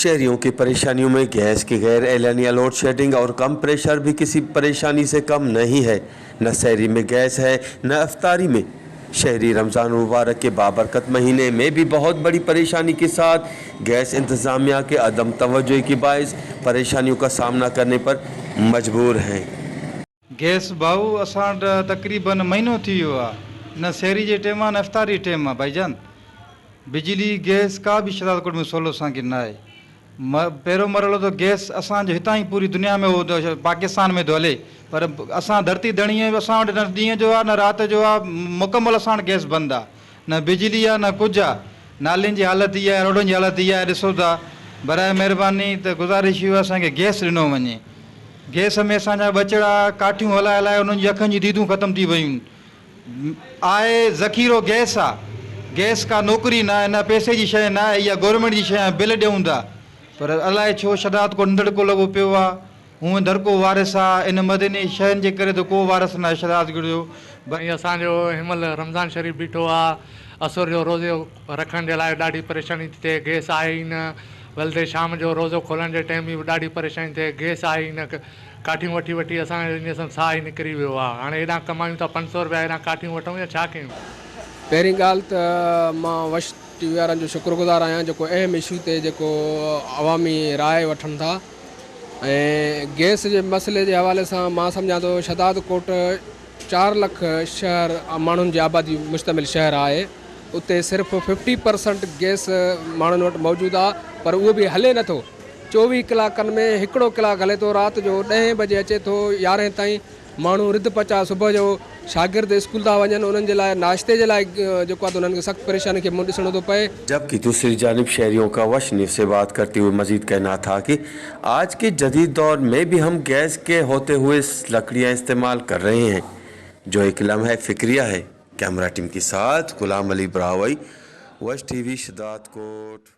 शहरियों की परेशानियों में गैस की गैर एलानिया लोड शेडिंग और कम प्रेशर भी किसी परेशानी से कम नहीं है। न सहरी में गैस है, न अफ्तारी में। शहरी रमज़ान मुबारक के बाबरकत महीने में भी बहुत बड़ी परेशानी के साथ गैस इंतज़ामिया के अदम तवज्जो के बायस परेशानियों का सामना करने पर मजबूर हैं। गैस भाऊ असां वटि तक़रीबन महीनो थी वियो आहे, न सहरी जे टेम आहे न इफ़्तारी टेम आहे। भाईजान, बिजली गैस का बि शहज़ादकोट में सहूलियत असांखे न आहे। पहिरियों मरहलो त गैस असांजो हितां ई पूरी दुनिया में हो, पाकिस्तान में थो हले, पर असां धरती धणी असां वटि न ॾींहं जो आहे न राति जो आहे, मुकमल असां वटि गैस बंदि आहे, न बिजली आहे न कुझु आहे। नालियुनि जी हालत इहा आहे, रोडनि जी हालत इहा आहे, ॾिसो था। बराए महिरबानी त गुज़ारिश इहो आहे, असांखे गैस ॾिनो वञे। गैस में असांजा ॿचड़ा काठियूं हलाए हलाए उन्हनि जी अखियुनि जी दीदूं ख़तमु थी वयूं आहिनि। आहे ज़ख़ीरो गैस आहे, गैस का नौकिरी न आहे, न पैसे जी शइ न आहे, इहा गवर्नमेंट जी शइ आहे, बिल ॾियूं था। पर अलाए छो शदाद को नंढड़को लॻो पियो आहे, हूअं दरको वारिस आहे, इन मदनी शयुनि जे करे त को वारिस न आहे शहज़ादकोट जो। ۽ اسان جو هن مهل رمضان شريف بيٺو آ، اسر جو روزو رکڻ جي لاء ڏاڍي پريشاني ٿي ٿئي، گئس آهي ئي نه، ولدي شام جو روزو کولڻ جي ٽيم به ڏاڍي پريشاني ٿئي، گئس آهي ئي نه، ڪاٺيون وٺي وٺي اسان جو ائين ساهه ئي نڪري ويو آ، هاڻي هيڏانهن ڪمايون ٿا 500 رپيا، هيڏانهن ڪاٺيون وٺون يا ڇا ڪيون. پهرين ڳالهه ته مان وش ٽي وي وارن جو شڪر گذار آهيان جيڪو اهم اشو تي جيڪو عوامي راء وٺن ٿا ۽ گئس جي مسئلي جي حوالي سان مان سمجهان ٿو شهداد ڪوٽ 4 لک شهر ماڻهن جي آبادي مشتمل شهر آهي اتي صرف ففٽي پرسنٽ گئس ماڻهن وٽ موجود آهي پر اهو به هلي نٿو 24 ڪلاڪن ۾ هڪڙو ڪلاڪ هلي ٿو رات جو ڏهين بجي اچي ٿو يارهين تائين ماڻهو رڌ پچاء صبح جو شاگرد اسڪول ٿا وڃن انهن جي لاء ناشتي جي لاء جيڪو آهي ته انهن کي سخت پريشاني کي منهن ڏسڻو ٿو پئي. جبڪه دوسري جانب شهريون کا وش نيوز سي بات کرتي هوئي مزيد کهنا ٿا ڪي آج ڪي جديد دور مين ڀي هم گيس ڪي هوتي هوئي لڪڙيان استعمال ڪر رهي هين جو هڪ لمحه فڪريه هي. ڪيمرا ٽيم ڪي ساٿ غلام علي براهوئي وش ٽي وي شھدادڪوٽ.